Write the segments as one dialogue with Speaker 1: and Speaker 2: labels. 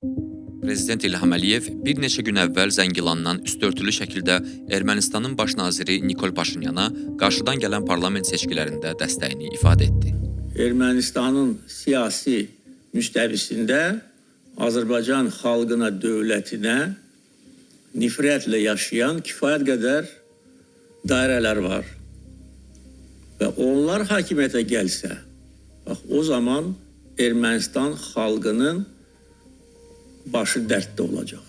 Speaker 1: Prezident İlham Əliyev bir neçə gün əvvəl Zəngilandan üstörtülü şəkildə Ermənistanın baş naziri Nikol Paşinyana qarşıdan gələn parlament seçkilərində dəstəyini ifadə etdi.
Speaker 2: Ermənistanın siyasi müstəvisində Azərbaycan xalqına, dövlətinə nifrətlə yaşayan kifayət qədər dairələr var. Və onlar hakimiyyətə gəlsə, bax o zaman Ermənistan xalqının başı dərddə olacaq.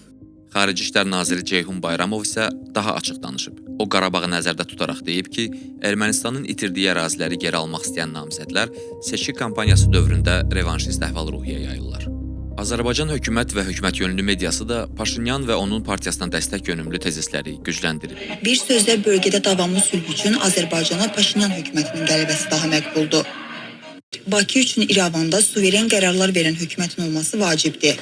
Speaker 1: Xarici İşlər naziri Ceyhun Bayramov isə daha açıq danışıb. O Qarabağı nəzərdə tutaraq deyib ki, Ermənistanın itirdiyi əraziləri geri almaq istəyən namizədlər seçki kampaniyası dövründə revanşist əhval-ruhiyyə yayırlar. Azərbaycan hökumət və hökumət yönümlü mediası da Paşinyan və onun partiyasına dəstək yönümlü tezisləri gücləndirib.
Speaker 3: Bir sözlə, bölgədə davamlı sülh üçün Azərbaycana Paşinyan hökumətinin qələbəsi daha məqbuldur. Bakı üçün İrəvanda suveren qərarlar verən hökumətin olması vacibdir.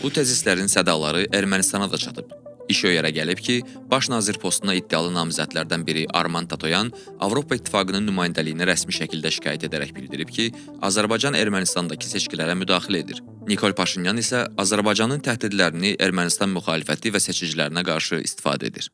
Speaker 1: Bu tezislərin sədaları Ermənistana da çatıb. İş o yerə gəlib ki, baş nazir postuna iddialı namizədlərdən biri Arman Tatoyan Avropa İttifaqının nümayəndəliyinə rəsmi şəkildə şikayət edərək bildirib ki, Azərbaycan Ermənistandakı seçkilərə müdaxilə edir. Nikol Paşinyan isə Azərbaycanın təhdidlərini Ermənistan müxalifəti və seçicilərinə qarşı istifadə edir.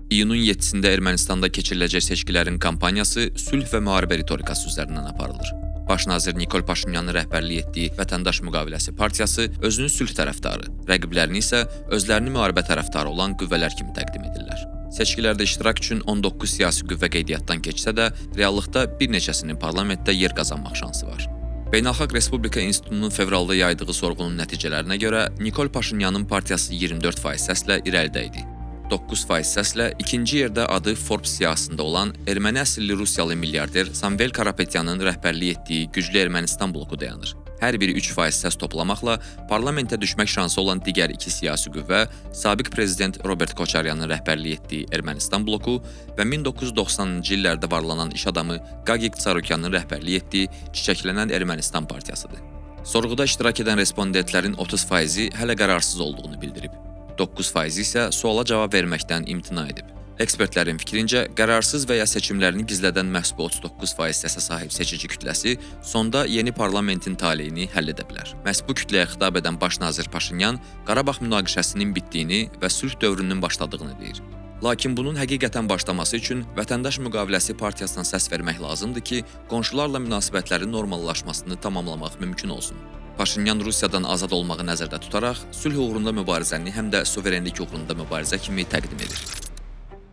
Speaker 1: İyunun 7-sində Ermənistanda keçiriləcək seçkilərin kampaniyası sülh və müharibə ritorikası üzərindən aparılır. Baş nazir Nikol Paşinyanın rəhbərlik etdiyi Vətəndaş Müqaviləsi Partiyası özünü sülh tərəfdarı, rəqiblərini isə özlərini müharibə tərəfdarı olan qüvvələr kimi təqdim edirlər. Seçkilərdə iştirak üçün 19 siyasi qüvvə qeydiyyatdan keçsə də, reallıqda bir neçəsinin parlamentdə yer qazanmaq şansı var. Beynəlxalq Respublika İnstitutunun fevralda yaydığı sorğunun nəticələrinə görə Nikol Paşinyanın partiyası 24% səslə irəlidə idi. 9% səslə ikinci yerdə adı Forbes siyahısında olan erməni əsilli rusiyalı milyarder Samvel Karapetyanın rəhbərlik etdiyi Güclü Ermənistan bloku dayanır. Hər biri 3% səs toplamaqla parlamentə düşmək şansı olan digər iki siyasi qüvvə sabiq prezident Robert Koçaryanın rəhbərlik etdiyi Ermənistan bloku və 1990-cı illərdə varlanan iş adamı Gagik Tsarukyanın rəhbərlik etdiyi Çiçəklənən Ermənistan partiyasıdır. Sorğuda iştirak edən respondentlərin 30%-i hələ qərarsız olduğunu bildirib. 9% isə suala cavab verməkdən imtina edib. Ekspertlərin fikrincə, qərarsız və ya seçimlərini gizlədən məhz bu 39% səsə sahib seçici kütləsi sonda yeni parlamentin taleyini həll edə bilər. Məhz bu kütləyə xitab edən baş nazir Paşinyan Qarabağ münaqişəsinin bitdiyini və sülh dövrünün başladığını deyir. Lakin bunun həqiqətən başlaması üçün Vətəndaş Müqaviləsi Partiyasına səs vermək lazımdır ki, qonşularla münasibətlərin normallaşmasını tamamlamaq mümkün olsun. Paşinyan Rusiyadan azad olmağı nəzərdə tutaraq sülh uğrunda mübarizəni həm də suverenlik uğrunda mübarizə kimi təqdim edir.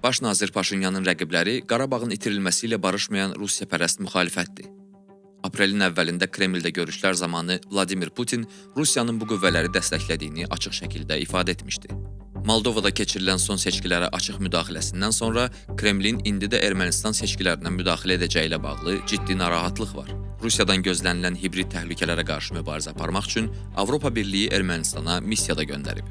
Speaker 1: Baş nazir Paşinyanın rəqibləri Qarabağın itirilməsi ilə barışmayan Rusiyapərəst müxalifətdir. Aprelin əvvəlində Kremldə görüşlər zamanı Vladimir Putin Rusiyanın bu qüvvələri dəstəklədiyini açıq şəkildə ifadə etmişdi. Moldovada keçirilən son seçkilərə açıq müdaxiləsindən sonra Kremlin indi də Ermənistan seçkilərinə müdaxilə edəcəyi ilə bağlı ciddi narahatlıq var. Rusiyadan gözlənilən hibrid təhlükələrə qarşı mübarizə aparmaq üçün Avropa Birliyi Ermənistana missiya da göndərib.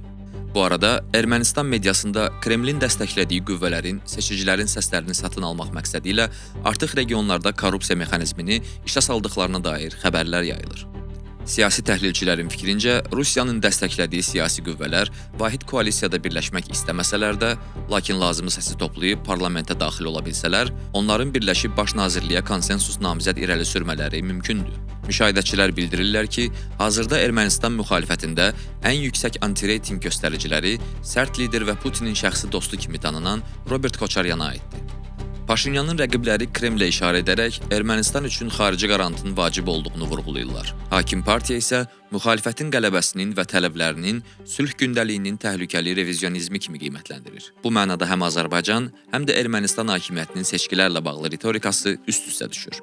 Speaker 1: Bu arada Ermənistan mediasında Kremlin dəstəklədiyi qüvvələrin seçicilərin səslərini satın almaq məqsədi ilə artıq regionlarda korrupsiya mexanizmini işə saldıqlarına dair xəbərlər yayılır. Siyasi təhlilçilərin fikrincə, Rusiyanın dəstəklədiyi siyasi qüvvələr vahid koalisiyada birləşmək istəməsələr də, lakin lazımi səsi toplayıb parlamentə daxil ola bilsələr, onların birləşib baş nazirliyə konsensus namizəd irəli sürmələri mümkündür. Müşahidəçilər bildirirlər ki, hazırda Ermənistan müxalifətində ən yüksək anti-reytinq göstəriciləri sərt lider və Putinin şəxsi dostu kimi tanınan Robert Koçaryana aiddir. Paşinyanın rəqibləri Kremlə işarə edərək Ermənistan üçün xarici qarantının vacib olduğunu vurğulayırlar. Hakim partiya isə müxalifətin qələbəsinin və tələblərinin sülh gündəliyinin təhlükəli revizyonizmi kimi qiymətləndirir. Bu mənada həm Azərbaycan, həm də Ermənistan hakimiyyətinin seçkilərlə bağlı ritorikası üst-üstə düşür.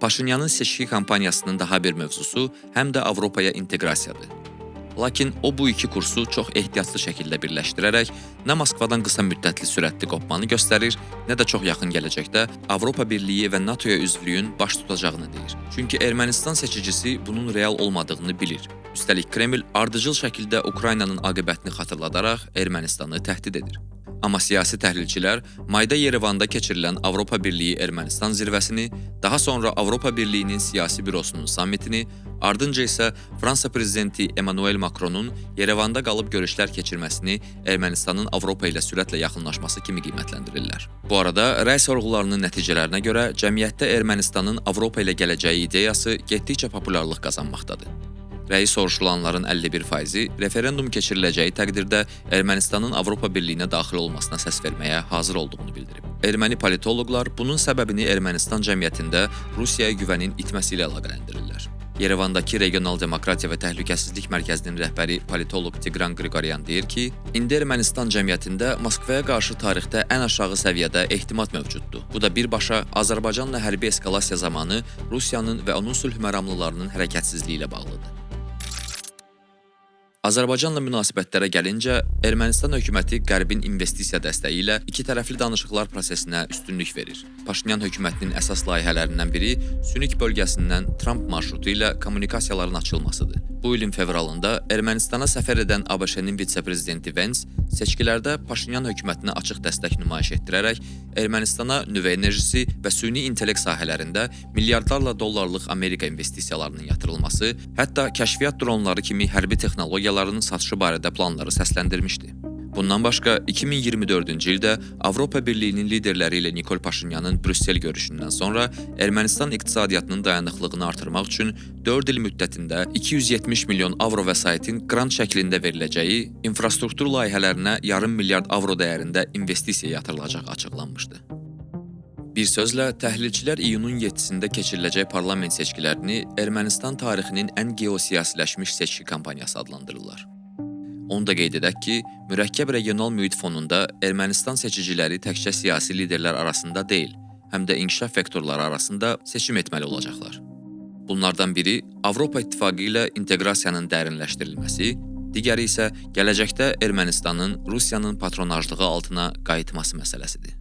Speaker 1: Paşinyanın seçki kampaniyasının daha bir mövzusu həm də Avropaya inteqrasiyadır. Lakin o bu iki kursu çox ehtiyatlı şəkildə birləşdirərək nə Moskvadan qısa müddətli sürətli qopmanı göstərir, nə də çox yaxın gələcəkdə Avropa Birliyi və NATO-ya üzvlüyün baş tutacağını deyir. Çünki Ermənistan seçicisi bunun real olmadığını bilir. Üstəlik Kreml ardıcıl şəkildə Ukraynanın aqibətini xatırladaraq Ermənistanı təhdid edir. Amma siyasi təhlilçilər mayda Yerevanda keçirilən Avropa Birliyi Ermənistan zirvəsini, daha sonra Avropa Birliyinin siyasi bürosunun sammitini, ardınca isə Fransa prezidenti Emmanuel Macronun Yerevanda qalıb görüşlər keçirməsini Ermənistanın Avropa ilə sürətlə yaxınlaşması kimi qiymətləndirirlər. Bu arada rəy sorğularının nəticələrinə görə cəmiyyətdə Ermənistanın Avropa ilə gələcəyi ideyası getdikcə populyarlıq qazanmaqdadır. Rəyi soruşulanların 51%-i referendum keçiriləcəyi təqdirdə Ermənistanın Avropa Birliyinə daxil olmasına səs verməyə hazır olduğunu bildirib. Erməni politoloqlar bunun səbəbini Ermənistan cəmiyyətində Rusiyaya güvənin itməsi ilə əlaqələndirirlər. Yerevandakı Regional Demokratiya və Təhlükəsizlik Mərkəzinin rəhbəri politoloq Tiqran Qriqoryan deyir ki, indi Ermənistan cəmiyyətində Moskvaya qarşı tarixdə ən aşağı səviyyədə ehtimad mövcuddur. Bu da birbaşa Azərbaycanla hərbi eskalasiya zamanı Rusiyanın və onun sülh məramlılarının hərəkətsizliyi ilə bağlıdır. Azərbaycanla münasibətlərə gəlincə, Ermənistan hökuməti Qərbin investisiya dəstəyi ilə iki tərəfli danışıqlar prosesinə üstünlük verir. Paşinyan hökumətinin əsas layihələrindən biri Sünik bölgəsindən Tramp marşrutu ilə kommunikasiyaların açılmasıdır. Bu ilin fevralında Ermənistana səfər edən ABŞ-nin vitse-prezidenti Vance seçkilərdə Paşinyan hökumətinə açıq dəstək nümayiş etdirərək Ermənistana nüvə enerjisi və süni intellekt sahələrində milyardlarla dollarlıq Amerika investisiyalarının yatırılması, hətta kəşfiyyat dronları kimi hərbi texnologiyaların satışı barədə planları səsləndirmişdi. Bundan başqa 2024-cü ildə Avropa Birliyinin liderləri ilə Nikol Paşinyanın Brüssel görüşündən sonra Ermənistan iqtisadiyyatının dayanıqlığını artırmaq üçün 4 il müddətində 270 milyon avro vəsaitin qrant şəklində veriləcəyi, infrastruktur layihələrinə yarım milyard avro dəyərində investisiya yatırılacağı açıqlanmışdı. Bir sözlə, təhlilçilər iyunun 7-sində keçiriləcək parlament seçkilərini Ermənistan tarixinin ən geosiyasiləşmiş seçki kampaniyası adlandırırlar. Onu da qeyd edək ki, mürəkkəb regional mühit fonunda Ermənistan seçiciləri təkcə siyasi liderlər arasında deyil, həm də inkişaf vektorları arasında seçim etməli olacaqlar. Bunlardan biri Avropa İttifaqı ilə inteqrasiyanın dərinləşdirilməsi, digəri isə gələcəkdə Ermənistanın Rusiyanın patronajlığı altına qayıtması məsələsidir.